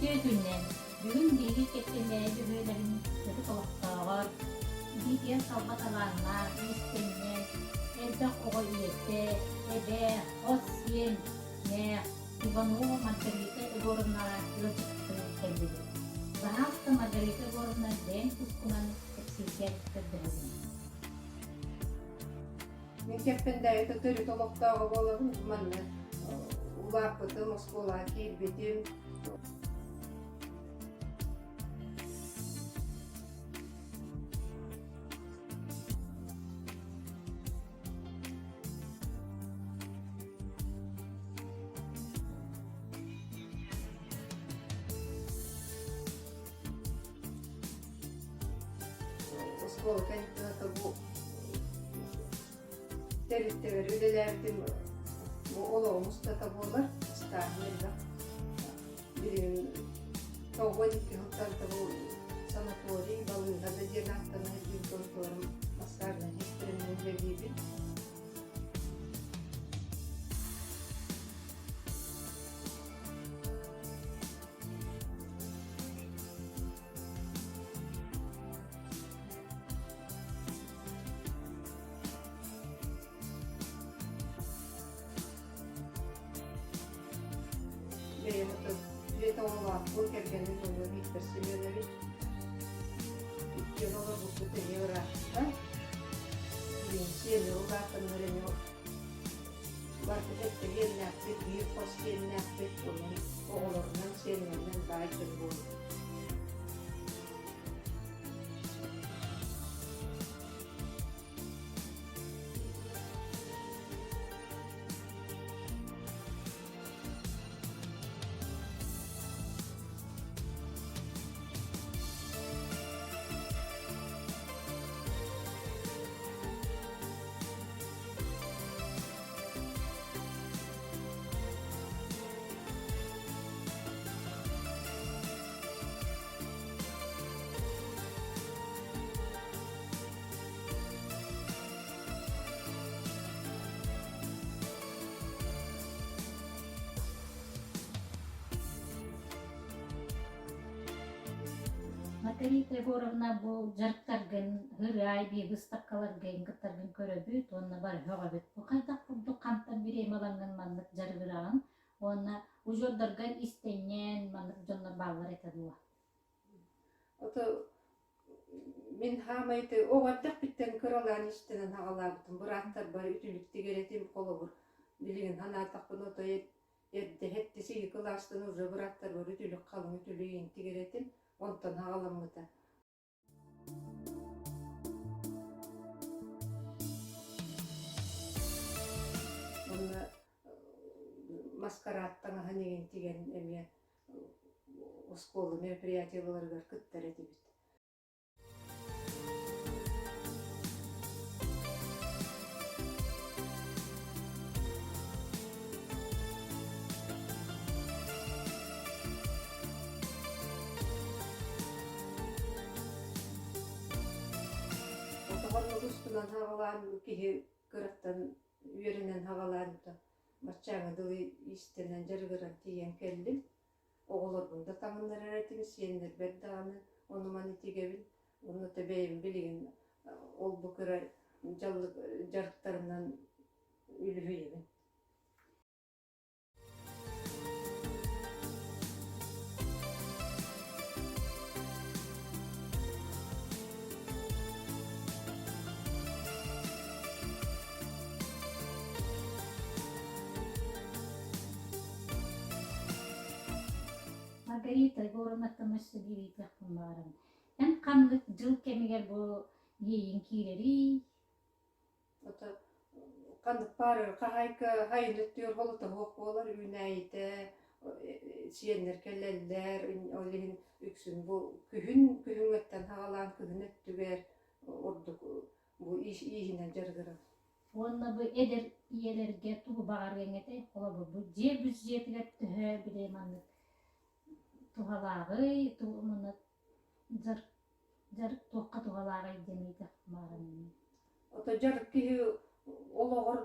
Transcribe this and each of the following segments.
Үтүө күнүнэн! Бүгүн биһиги Кэппэндээйи бөһүөлэгин төрүт олохтооҕор, биитигэр талба талааннаах, иистэнньэҥ, элбэх оҕо ийэтэ, эбээ, хос сиэн, нээх, Иванова Маргарита Егоровнаҕа ыалдьыттыы кэллибит. Баһаалыста Маргарита Егоровна бэйэҥ тускунан кэпсииргэр көрдөһөбүн. Мин Кэппэндээйитэ төрүт олохтооҕо буолабын. Манна улааппытым, оскуолаҕа киирбитим. Оскуола кэнниттэн бу тэрилтэлэр үлэлээбитим бу олоҕум устата буолар, ыстааһым элбэх. Билигин 92 сылтан бу санаторий, балыыһа да диэн ааттана сылдьыбыт конторум массажнай сиэстэрэнэн үлэлиибин. Бэйэм дьиэ оҕолоохпун, кэргэним уола Виктор Семенович. Иккиэн олорбуппут эмиэ ыраатта. Билигин сиэннэр улаатаннар эмиэ барбыт эттэгиэннээхпит, биир хос сиэннээхпит, онон оҕолорунан, сиэннэринэн баай дьон буолбут. Маргарита Егоровна бу дьарыктаргын ырыа быыстапкаларгын кыттаргын көрөбүт уонна бары сөҕөбүт. Бу хайдах курдук хантан бириэмэ ылаҥҥын маннык дьарыгыраҕын уонна удьуордаргар истэнньэн маннык дьоннор бааллар этэ дуо? Ото мин хаамай оҕо эрдэхпиттэн кыралаан истэнэн аҕалаабытым бырааттарбар үтүлүк тигэр этим холобур билигин санаатахпына отой эрдэ сэттис ыйы кылаастан уже бырааттарбар үтүлүк халыҥ үтүлүк иин тигэр этим онтон аҕаламмыта Уонна маскараат таҥаһын иҥин тигэн эмиэ оскуола мероприятиеларыгар кыттар этибит. Отоҕоннук устунан хаҕалаан киһи кыраттан үөрэнэн хаҕалаан баччааҥҥа дылы иистэнэн дьарыгыран тиийэн кэллим. Оҕолорбун да таҥыннарар этим, сиэннэрбэр даҕаны ону-маны тигэбин. Уонна да бэйэм билигин ол-бу кыра дьаллык дьарыктарынан үлүһүйэбин. Маргарита Егоровнаттан өссө биир ыйытыахпын баҕарабын. Эн ханнык дьыл кэмигэр бу иэйиҥ киирэрий? Ото ханнык баарар хаһаайка хайын өттүгэр холото суох буолар үүнээйитэ сиэннэр кэлэллэр ол иһин үксүн бу күһүн күһүҥҥэттэн саҕалаан кыһын өттүгэр ордук бу ииһинэн дьарыгырар. Уонна бу эдэр ийэлэргэ тугу баҕарыаҥ этэй? Холобур, бу дьиэ бүддьүөтүгэр төһө били маннык туһалааҕый, маннык дьарык дьарык туохха туһалааҕый диэн ыйытыахпын баҕарабын. Ото дьарык киһи олоҕор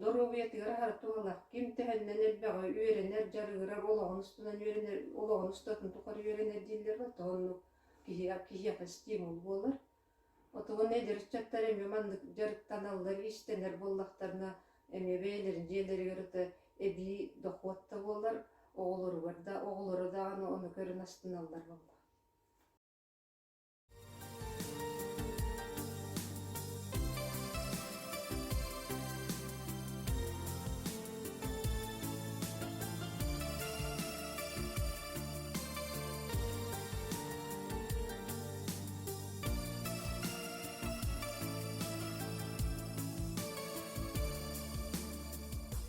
Доруобуйатыгар аһара туһалаах. Ким төһөннөн элбэҕи үөрэнэр, дьарыгырар, олоҕун устунан үөрэнэр, олоҕун устатын тухары үөрэнэр дииллэр бо, оннук киһи киһиэхэ стимул буолар. Отугун эдэр ыччаттар эмиэ маннык дьарыктаналлар, иистэнэр буоллахтарына, эмиэ бэйэлэрин дьиэлэригэр ото эбии дохуот да буолар, оҕолоругар да, оҕолоро даҕаны ону көрөн астыналлар буолла.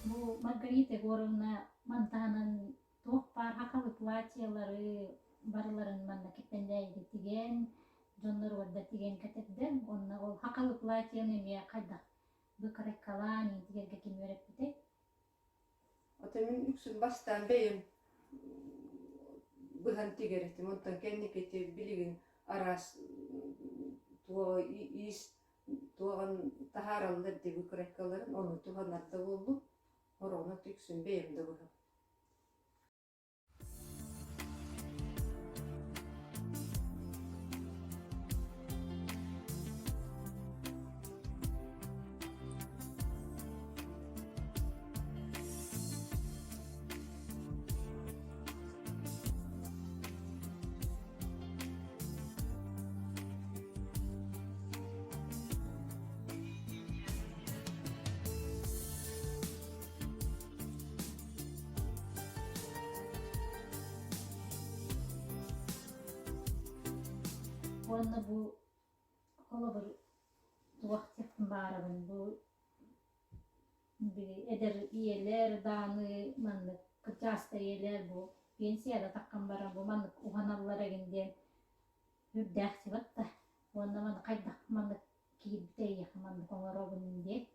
Бу Маргарита Егоровна мантаанан туох баар хахалы платьелары барыларын манна кэппэннээйигэ тигэн, дьонноругар да тигэн кэтэрдэн, уонна ол хахалы платьены эмиэ хайдах быкарайкалаан тигэргэ ким үөрэппитэй? Ото мин үксүн бастаан бэйэм быһан тигэр этим. Онтон кэнники ити билигин араас туоҕа иис туоҕун таһаараллар дии выкройкаларын, ону туһанар да буоллум. Ороҕуна үксүн бэйэм да быһабын. Уонна бу холобур туох диэхпин баарабын бу били эдэр ийэлэр даҕаны маннык кырдьаҕастар ийэлэр бу пенсияда таххан баран бу маннык уһаналлар эҥин диэн үрдээх сибат да уонна маны хайдах маннык киирбитэ эйиэхэ маннык оҥоробун диэн.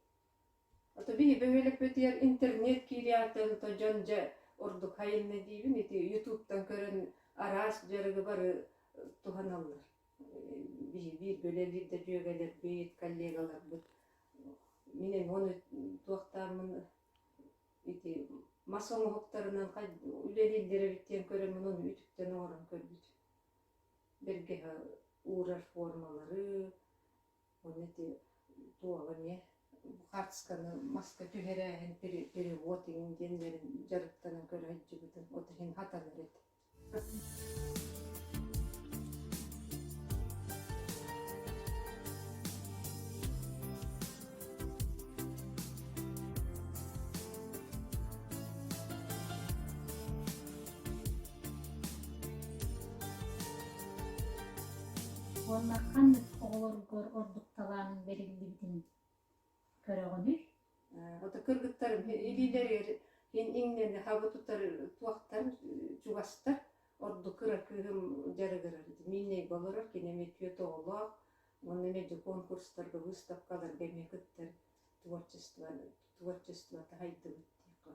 Ото биһи бөһүөлэкпитигэр интернет киириэҕиттэн ото дьон дьэ ордук хайынна диибин ити ютубтан көрөн араас дьарыгы бары туһаналлар. Биһи бииргэ үлэлиир да дьүөгэлэрбит, коллегаларбыт мин эмиэ ону туохтааммын ити мас оҥоһуктарынан үлэлииллэр эбит диэн көрөммүн ону үтүктэн оҥорон көрбүтүм. Бэргэһэ уурар формалары, Уонна ити туоҕа эмиэ хаартысканы маска түһэрээһин, перевод иҥин диэннэрин дьарыктанан көрө сылдьыбытым. От иһин хатанар этэ. Уонна ханнык оҕолоргор ордук талаанын бэриллибитин көрөҕүнүй? Ото кыргыттарым илиилэригэр иҥнэни хаба тутар туохтар чугастар. Ордук кыра кыыһым дьарыгырар. Мииннэйгэ олорор, кини эмиэ түөрт оҕолоох. Уонна эмиэ конкурстарга, выставкаларга эмиэ кыттар творчество творчествота сайдыбыт диэххэ.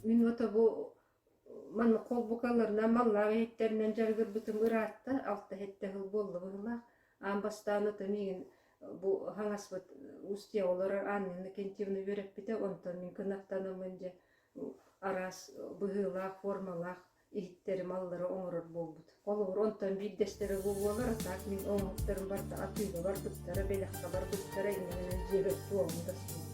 Мин ото бу Манна холбукаларынан, маллаах иһиттэринэн дьарыгырбытым ыраатта, алта-сэттэ сыл буолла быһыылаах. Аан бастаан ото миигин бу хаҥаспыт Устье олорор Анна Иннокентьевна үөрэппитэ, онтон мин кынаттанаммын дьэ араас быһыылаах, формалаах иһиттэри, маллары оҥорор буолбут. Холобур, онтон биирдэстэрэ бу буолар, а так мин оҥоһуктарым барыта атыыга барбыттара, бэлэххэ барбыттара, инньэ гынан дьиэбэр туоҕум да суох.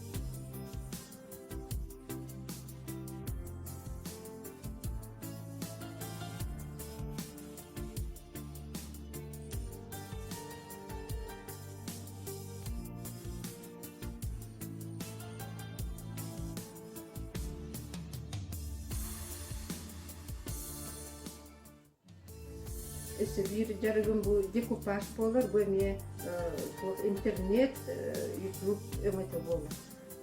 Өссө биир дьарыгым бу декупаж буолар, бу эмиэ туох интернет, ютуб өҥөтө буолар.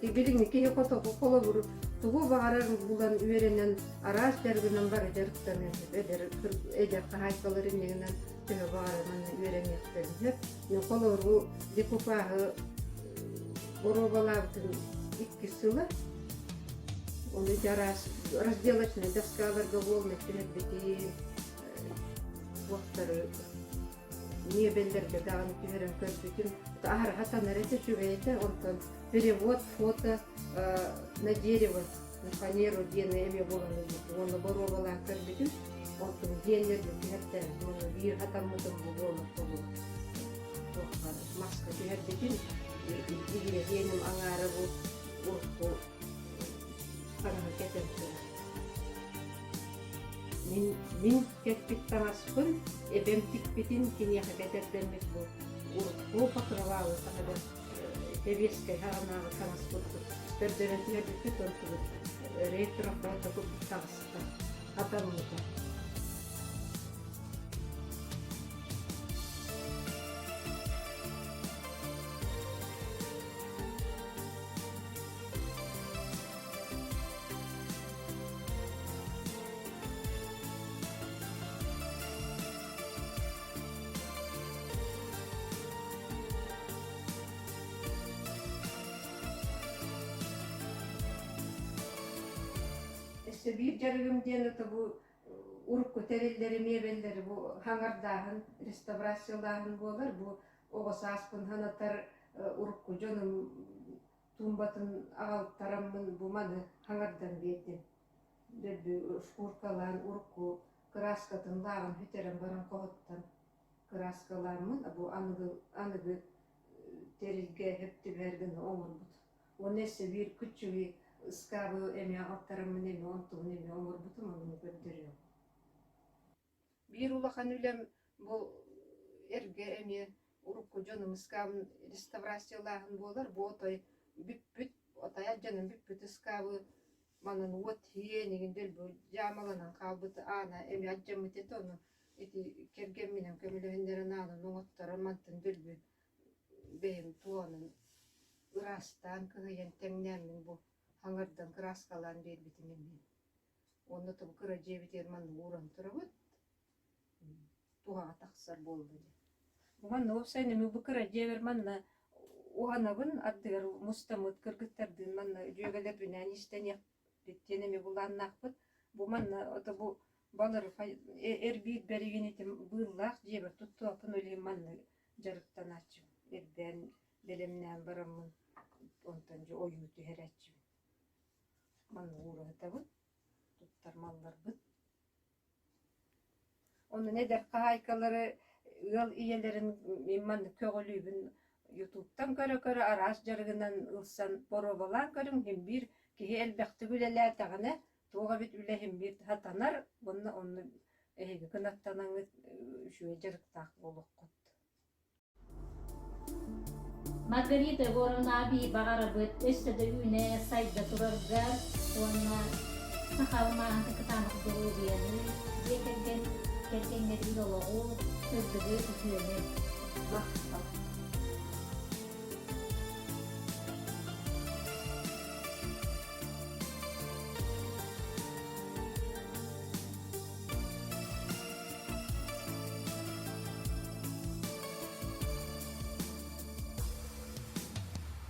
Билиҥҥи киһи хотоку холобур Тугу баҕарар булан үөрэнэн араас дьарыгынан бары дьарыктаныан сөп. Эдэр, эдэр хаһаайкалар иннигинэн төһө баҕарар манна үөрэниэхтэрин сөп. Мин холобуру декупаһы боруобалаабытым иккис сыла. Ону ити араас разделочнай доскаларга волны түһэрбитим, туохтары миэбэллэргэ даҕаны түһэрэн көрбүтүм. Аһара хатанар этэ, үчүгэй этэ. Онтон перевод фото на дерево, на фанеру диэни эмиэ булан ылбытым. Уонна боруобалаан көрбүтүм. Онтон диэннэрбин түһэртээбитим. Уонна биир хатаммытым бу буолар тобул. Туохха маска түһэрбитим. Илиэ диэним аҥаара бу урукку таҥаһы кэтэн турар. Мин, мин кэппит таҥаспын эбэм тикпитин киниэхэ кэтэрдэммит бу урукку покрывалы таһыгар тэбиэскэй хаҕынааҕы таҥас курдук көрдөрөн түһэрбиппит онтубут ретро фото курдук таҕыста хатаммыта. Өссө биир дьарыгым диэн это бу урукку тэриллэри, миэбэллэри бу хаҥардааһын, реставрациялааһын буолар. Бу оҕо сааспын санатар урукку дьонум туумбатын аҕалтараммын бу маны хаҥардан биэрдим. Дөлбү шкуркалаан урукку кырааскатын лааҕын бүтэрэн баран хоһуттан кырааскалааммын бу аныгы аныгы тэрилгэ сөп түбэһэр гына оҥорбут. Уонна өссө биир күччүгүй ыскаабы эмиэ алтараммын эмиэ онтубун эмиэ оҥорбутум ону көрдөрүөм. Биир улахан үлэм бу эргэ эмиэ урукку дьонум ыскаабын реставрациялааһын буолар. Бу отой бүппүт, отой алдьанан бүппүт ыскаабы манан уот иһиэн игин дэлби дьаамаланан хаалбыт аана эмиэ алдьаммыт этэ ону ити кэргэмминэн көмөлөһүннэрэн аанын оҥотторон мантан дөлбү бэйэм туонун ыраастаан кыһыйан тэҥнээммин бу хаҥардан кырааскалаан биэрбитим эмиэ. Уонна тобу кыра дьиэбитигэр маннык ууран турабыт. Туһаҕа тахсар буолла дии. Манна уопсайынан бу кыра дьиэбэр манна уһанабын, ардыгар мустаммыт кыргыттардыын манна дьүөгэлэрбинээн иистэниэхпит диэн эмиэ былааннаахпыт. Бу манна ото бу балары эрбиир бэригин быыллаах дьиэбэр туттуохпун ол иһин манна дьарыктанааччыбын. Эрбээн бэлэмнээн бараммын онтон дьэ ойуу түһэрээччибин. Манна уураһытабыт, туттар малларбыт. Онон эдэр хаһаайкалары ыал ийэлэрин мин маннык көҕүлүүбүн ютубтан көрө-көрө араас дьарыгынан ылсан боруобалаан көрүҥ син биир киһи элбэхтик үлэлээтэҕинэ туох эбит үлэ син биир сатанар уонна онно эһиги кынаттанаҥҥыт үчүгэй дьарыктаах буолуоххут. Маргарита Егоровна баҕарабыт өссө да үүнэ сайда турарга уонна саха алмааһын кытаанах доруобуйаны, дьиэ кэргэн кэргэҥҥэрин олоҕу, сырдыгы, үтүөнү. Махтал.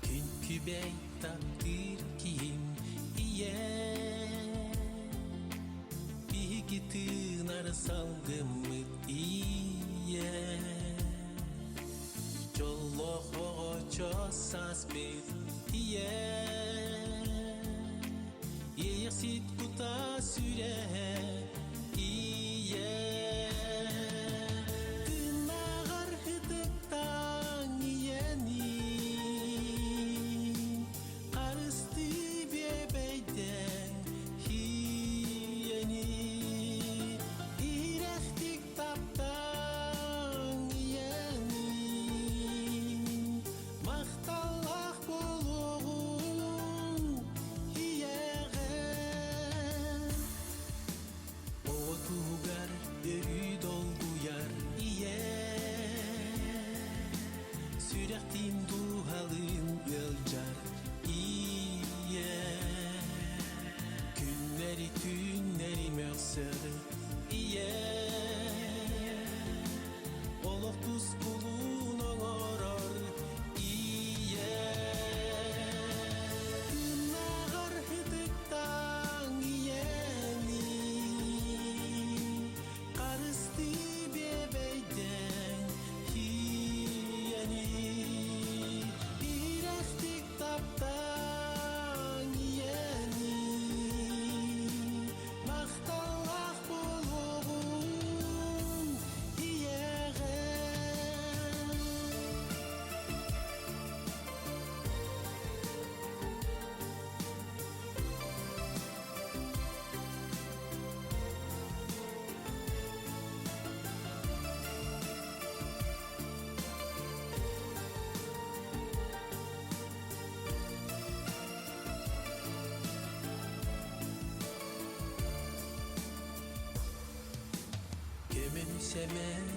Күн күбэй таптыыр киһим ийэ Биһиги тыынар салгыммыт ийэ Дьоллоох оҕочо сааспыт ийэ Иэйэхсит кута сүрэһэ ийэ Тыыннааҕар ытыктааҥ ийэни Харыстыы биэбэйдээн ийэни Иһирэхтик таптааҥ ийэни Махталлаах буолуоҕуҥ ийэҕэ. Сэмэй.